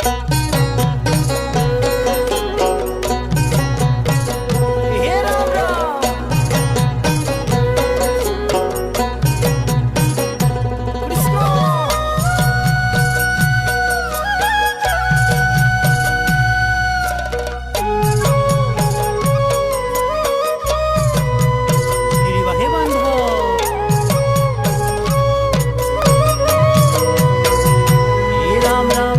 হে ৰাম ৰাম কৃষ্ণ। নিৰিবা হে বান্ধৱ। হে Ram Ram.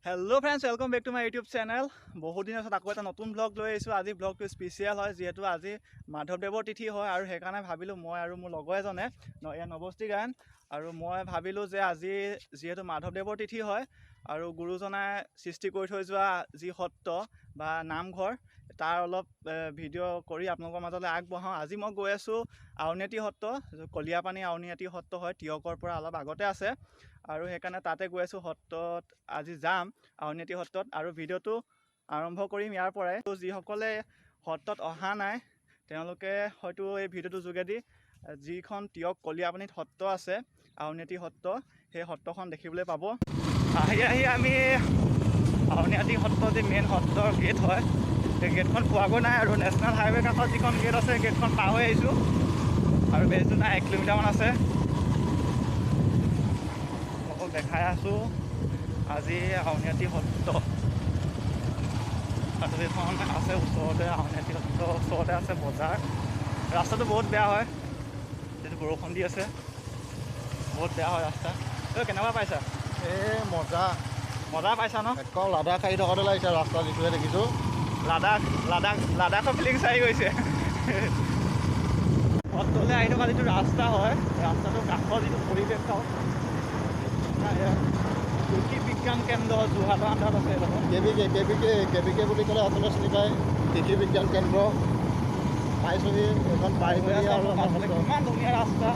Hello friends, welcome back to my YouTube channel. বহুত দিনৰ পিছত আকৌ এটা নতুন ভ্লগ লৈ আহিছোঁ। আজি ভ্লগটো স্পেচিয়েল হয়, যিহেতু আজি মাধৱদেৱৰ তিথি হয় আৰু সেইকাৰণে ভাবিলোঁ মই আৰু মোৰ লগৰ এজনে এয়া নৱশ্ৰী গায়ন আৰু মই ভাবিলোঁ যে আজি যিহেতু মাধৱদেৱৰ তিথি হয় আৰু গুৰুজনাই সৃষ্টি কৰি থৈ যোৱা যি সত্ৰ বা নামঘৰ, তাৰ অলপ ভিডিঅ' কৰি আপোনালোকৰ মাজলৈ আগবঢ়াওঁ। আজি মই গৈ আছোঁ আউনীআটী সত্ৰ, কলীয়াপানী আউনীআটী সত্ৰ হয়, টীয়কৰ পৰা অলপ আগতে আছে আৰু সেইকাৰণে তাতে গৈ আছোঁ। সত্ৰত আজি যাম, আউনীআটী সত্ৰত, আৰু ভিডিঅ'টো আৰম্ভ কৰিম ইয়াৰ পৰাই। তো যিসকলে সত্ৰত অহা নাই, তেওঁলোকে হয়তো এই ভিডিঅ'টোৰ যোগেদি যিখন টীয়ক কলীয়াপানীত সত্ৰ আছে, আউনীআটী সত্ৰ, সেই সত্ৰখন দেখিবলৈ পাব। আহি আহি আমি আউনীআটী সত্ৰ যি মেইন সত্ৰৰ গেট হয়, সেই গেটখন পোৱাগৈ নাই আৰু নেশ্যনেল হাইৱে কাষত যিখন গেট আছে, গেটখন পাৰ হৈ আহিছোঁ আৰু বেছি দূৰ নাই, 1 কিলোমিটাৰমান আছে। অকল দেখাই আছোঁ আজি আউনীআটী সত্ৰ আৰু এইখন আছে ওচৰতে, আউনীআটী সত্ৰ ওচৰতে আছে বজাৰ। ৰাস্তাটো বহুত বেয়া হয়, যিহেতু বৰষুণ দি আছে, বহুত বেয়া হয় ৰাস্তা। তই কেনেকুৱা পাইছা? এই মজা। মজা পাইছা ন? একদম লাডাখ আহি থকাতে লাগিছে, ৰাস্তা যিটোহে দেখিছোঁ। লাডাখ, লাডাখ, লাডাখৰ ফিলিংছ আহি গৈছে। সত্ৰলৈ আহি থকা যিটো ৰাস্তা হয়, ৰাস্তাটোৰ কাষৰ যিটো পৰিৱেশ চাওক। এয়া কৃষি বিজ্ঞান কেন্দ্ৰ, যোৰহাটৰ আণ্ডাৰত আছে এইডোখৰ। কেবিকে, কেবিকে, কেবিকে বুলি ক'লে সকলোৱে চিনি পায়। কৃষি বিজ্ঞান কেন্দ্ৰ পাইছোহি, এইখন পাই মেলি আৰু আমাৰ সত্ৰ। কিমান ধুনীয়া ৰাস্তা!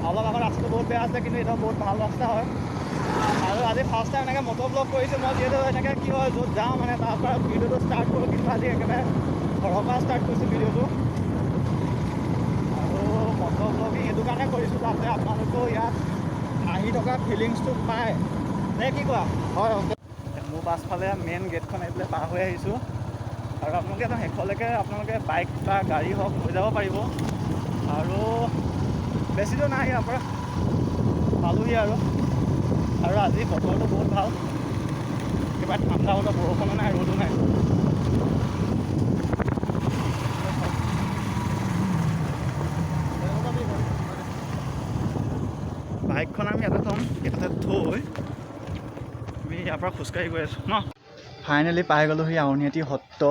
অলপ আগত ৰাস্তাটো বহুত বেয়া আছে, কিন্তু এতিয়া বহুত ভাল ৰাস্তা হয়। আৰু আজি ফাৰ্ষ্ট টাইম এনেকৈ মটৰ ভ্লগ কৰিছোঁ মই। যিহেতু এনেকৈ কি হয়, য'ত যাওঁ মানে তাৰ পৰা ভিডিঅ'টো ষ্টাৰ্ট কৰোঁ, কিন্তু আজি একেবাৰে ঘৰৰ পৰা ষ্টাৰ্ট কৰিছোঁ ভিডিঅ'টো। আৰু মটৰ ভ্লগিং সেইটো কাৰণে কৰিছোঁ যাতে আপোনালোকেও ইয়াত আহি থকা ফিলিংছটো পায়, নে কি কোৱা? হয়। মোৰ পাছফালে মেইন গেটখন আহি পেলাই পাৰ হৈ আহিছোঁ আৰু আপোনালোকে একদম শেষলৈকে আপোনালোকে বাইক বা গাড়ী হওক লৈ যাব পাৰিব আৰু বেছি দূৰ নাই ইয়াৰ পৰা, পালোহি। আৰু আৰু আজি বতৰটো বহুত ভাল, কিবা ঠাণ্ডা বতৰ, বৰষুণো নাই, ৰ'দো নাই। বাইকখন আমি ইয়াতে থ'ম। ইয়াতে থৈ আমি ইয়াৰ পৰা খোজকাঢ়ি গৈ আছোঁ ন। ফাইনেলি পাই গ'লোহি আউনীআটী সত্ৰ।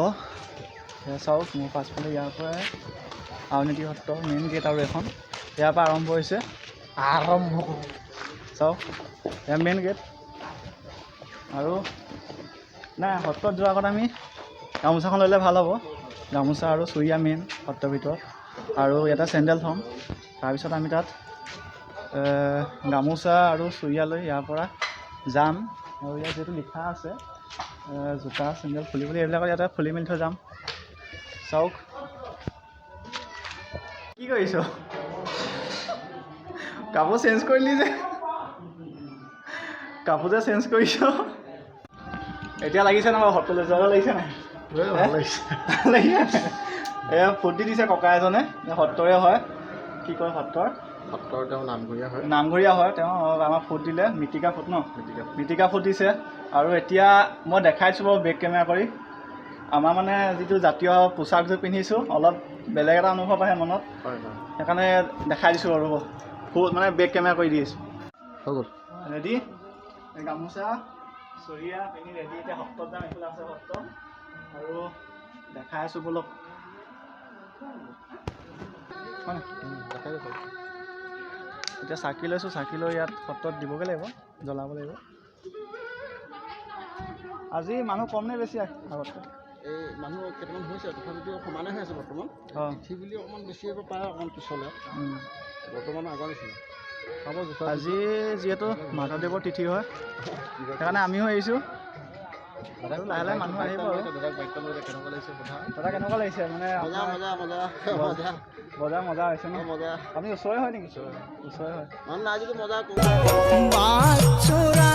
এয়া চাওক মোৰ পাছফালে, ইয়াৰ পৰাই আউনীআটী সত্ৰ মেইন গেট আৰু এখন ইয়াৰ পৰা আৰম্ভ হৈছে। আৰম্ভ কৰোঁ। চাওক, এয়া মেইন গেট। আৰু নাই, সত্ৰত যোৱাৰ আগত আমি গামোচাখন ল'লে ভাল হ'ব। গামোচা আৰু চুৰিয়া মেইন সত্ৰৰ ভিতৰত আৰু ইয়াতে চেণ্ডেল থ'ম। তাৰপিছত আমি তাত গামোচা আৰু চুৰিয়া লৈ ইয়াৰ পৰা যাম। আৰু ইয়াত যিহেতু লিখা আছে জোতা চেণ্ডেল খুলিবলৈ, এইবিলাকত ইয়াতে খুলি মেলি থৈ যাম। চাওক, কি কৰিছ? কাপোৰ চেঞ্জ কৰিলি যে, কাপোৰ যে চেঞ্জ কৰিছ, এতিয়া লাগিছে নাই বাৰু সত্ৰলৈ যোৱা লাগিছে নাই? ভাল লাগিছে। ভাল লাগিছে। এয়া ফূৰ্তি দিছে ককা এজনে, সত্ৰৰে হয়, কি কয় সত্ৰৰ? সত্ৰৰ তেওঁ নামঘৰীয়া হয়। নামঘৰীয়া হয় তেওঁ। আমাক ফুট দিলে, মিটিকা ফুট ন? গতিকে মিটিকা ফুট দিছে। আৰু এতিয়া মই দেখাইছোঁ বাৰু বেক কেমেৰা কৰি, আমাৰ মানে যিটো জাতীয় পোচাকযোৰ পিন্ধিছোঁ, অলপ বেলেগ এটা অনুভৱ আহে মনত। হয় হয় সেইকাৰণে দেখাই দিছোঁ আৰু ফুট মানে বেক কেমেৰা কৰি দি আছোঁ। হৈ গ'ল। ৰেডি, গামোচা চুৰিয়া পিন্ধি ৰেডি। এতিয়া সত্ৰত যাম। এইফালে আছে সত্ৰ আৰু দেখাই আছোঁ, ব'লক। হয় নাই? দেখাই দেখাই। এতিয়া চাকি লৈছোঁ, চাকি লৈ ইয়াত সত্ৰত দিবগৈ লাগিব, জ্বলাব লাগিব। আজি মানুহ কম নে বেছি আগতকৈ? এই মানুহ কেইটামান হৈছে, তথাপিতো সমানে হৈ আছে বৰ্তমান। তিথি বুলি অকণমান বেছি হ'ব পাৰে অকণমান পিছলৈ। বৰ্তমান আগৰ নিচিনা হ'ব জোখা। আজি যিহেতু মাধৱদেৱৰ তিথি হয়, সেইকাৰণে আমিও আহিছোঁ আৰু লাহে লাহে মানুহ আহিব। আৰু দাদাক বাইকখন লৈ কেনেকুৱা লাগিছে সোধা। দাদা, কেনেকুৱা লাগিছে মানে? মজা। আপোনাৰ মজা মজা মজা। বজাৰ মজা হৈছে ন? মজা। আপুনি ওচৰে হয় নেকি? ওচৰে হয়। মানুহ নাই যদি মজা। বাছুৰা।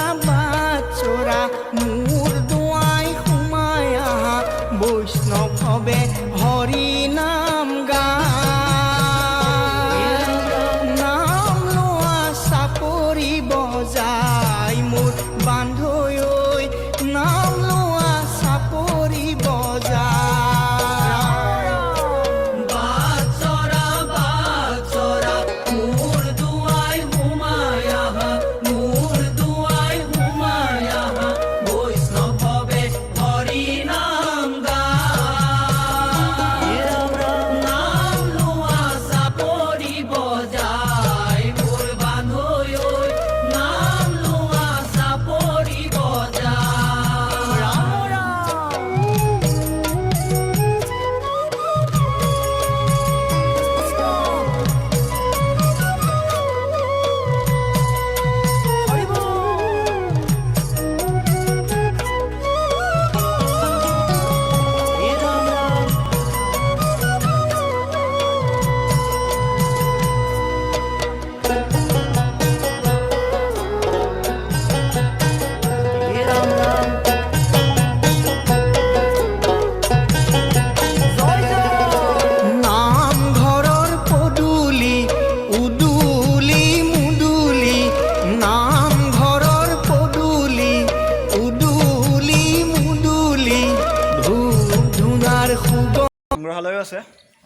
সংগ্ৰহালয়ো আছে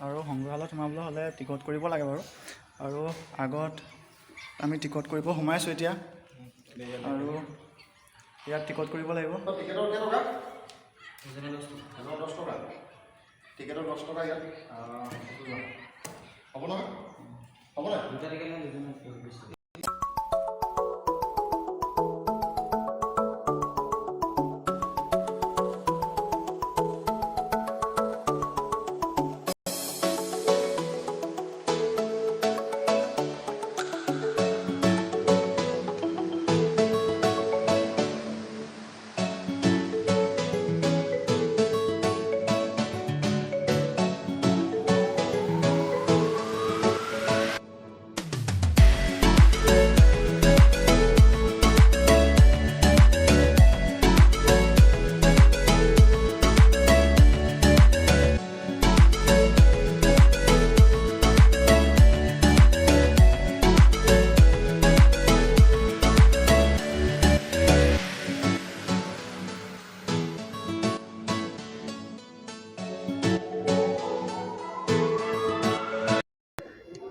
আৰু সংগ্ৰহালয়ত সোমাবলৈ হ'লে টিকট কৰিব লাগে বাৰু। আৰু আগত আমি টিকট কৰিব সোমাইছোঁ এতিয়া আৰু ইয়াত টিকট কৰিব লাগিব। টিকেটৰ কেইটকা? এজনৰ 10 টকা। টিকেটৰ 10 টকা ইয়াত। হ'ব নহয়, হ'ব নাই?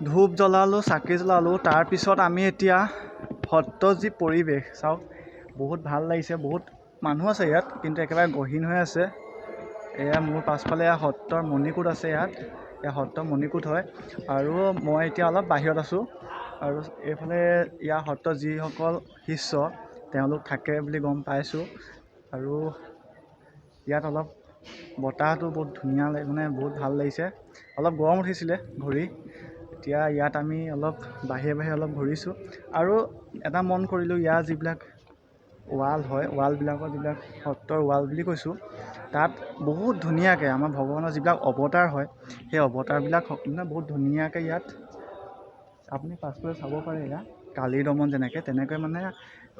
ধূপ জ্বলালোঁ, চাকি জ্বলালোঁ। তাৰপিছত আমি এতিয়া সত্ৰ যি পৰিৱেশ চাওক, বহুত ভাল লাগিছে। বহুত মানুহ আছে ইয়াত, কিন্তু একেবাৰে গহীন হৈ আছে। এয়া মোৰ পাছফালে এয়া সত্ৰৰ মণিকূট আছে ইয়াত, এয়া সত্ৰৰ মণিকূট হয়। আৰু মই এতিয়া অলপ বাহিৰত আছোঁ আৰু এইফালে ইয়াৰ সত্ৰৰ যিসকল শিষ্য তেওঁলোক থাকে বুলি গম পাইছোঁ। আৰু ইয়াত অলপ বতাহটো বহুত ধুনীয়া লাগে, মানে বহুত ভাল লাগিছে। অলপ গৰম উঠিছিলে ঘূৰি, এতিয়া ইয়াত আমি অলপ বাহিৰে বাহিৰে অলপ ঘূৰিছোঁ। আৰু এটা মন কৰিলোঁ, ইয়াৰ যিবিলাক ৱাল হয়, ৱালবিলাকৰ যিবিলাক সত্ৰৰ ৱাল বুলি কৈছোঁ, তাত বহুত ধুনীয়াকৈ আমাৰ ভগৱানৰ যিবিলাক অৱতাৰ হয়, সেই অৱতাৰবিলাক মানে বহুত ধুনীয়াকৈ ইয়াত আপুনি পাছফালে চাব পাৰে। এয়া কালিৰ দমন যেনেকৈ তেনেকৈ মানে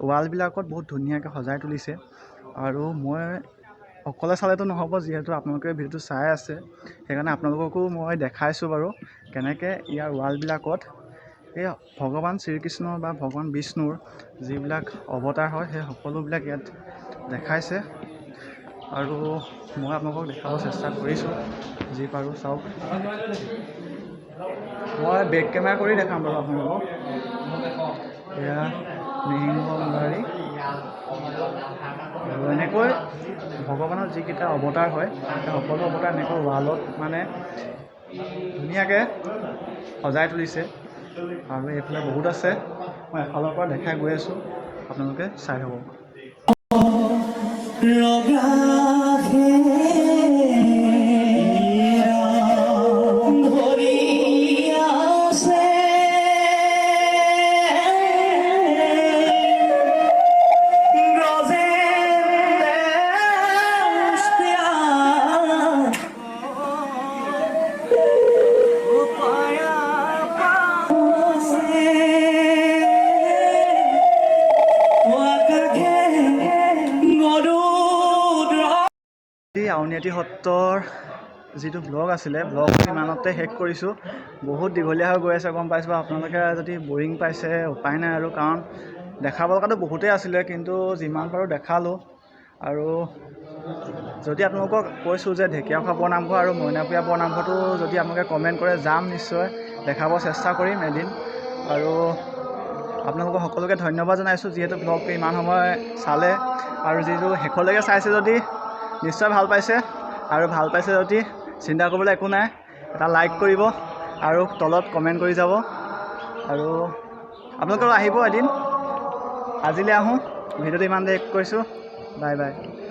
ৱালবিলাকত বহুত ধুনীয়াকৈ সজাই তুলিছে। আৰু মই অকলে চালেতো নহ'ব, যিহেতু আপোনালোকে ভিডিঅ'টো চাই আছে, সেইকাৰণে আপোনালোককো মই দেখাইছোঁ বাৰু কেনেকৈ ইয়াৰ ৱালবিলাকত এই ভগৱান শ্ৰীকৃষ্ণ বা ভগৱান বিষ্ণুৰ যিবিলাক অৱতাৰ হয়, সেই সকলোবিলাক ইয়াত দেখাইছে। আৰু মই আপোনালোকক দেখাব চেষ্টা কৰিছোঁ যি পাৰোঁ। চাওক, মই বেক কেমেৰা কৰি দেখাম বাৰু আপোনালোকক। এয়া নৃসিংহ মুৰাৰী। আৰু এনেকৈ ভগৱানৰ যিকেইটা অৱতাৰ হয়, সেই সকলো অৱতাৰ এনেকৈ ৱালত মানে ধুনীয়াকৈ সজাই তুলিছে। আৰু এইফালে বহুত আছে, মই এফালৰ পৰা দেখাই গৈ আছোঁ, আপোনালোকে চাই থাকক। ধৰি আছে। এই আউনীআটী সত্ৰৰ যিটো ব্লগ আছিলে, ব্লগটো ইমানতে শেষ কৰিছোঁ। বহুত দীঘলীয়া হৈ গৈ আছে, গম পাইছোঁ। আপোনালোকে যদি বৰিং পাইছে, উপায় নাই আৰু, কাৰণ দেখাব লগাটো বহুতেই আছিলে, কিন্তু যিমান পাৰোঁ দেখালোঁ। আৰু যদি আপোনালোকক কৈছোঁ যে ঢেকীয়াখোৱা বৰনামঘৰ আৰু মইনাপুৰীয়া বৰনামঘৰটো যদি আপোনালোকে কমেণ্ট কৰে, যাম নিশ্চয়, দেখাব চেষ্টা কৰিম এদিন। আৰু আপোনালোকক সকলোকে ধন্যবাদ জনাইছোঁ, যিহেতু ব্লগটো ইমান সময় চালে আৰু যিটো শেষলৈকে চাইছে যদি নিশ্চয় ভাল পাইছে। আৰু ভাল পাইছে যদি চিন্তা কৰিবলৈ একো নাই, এটা লাইক কৰিব আৰু তলত কমেণ্ট কৰি যাব। আৰু আপোনালোকেও আহিব এদিন। আজিলৈ আহোঁ, ভিডিঅ'টো ইমানতে শেষ কৰিছোঁ। Bye bye.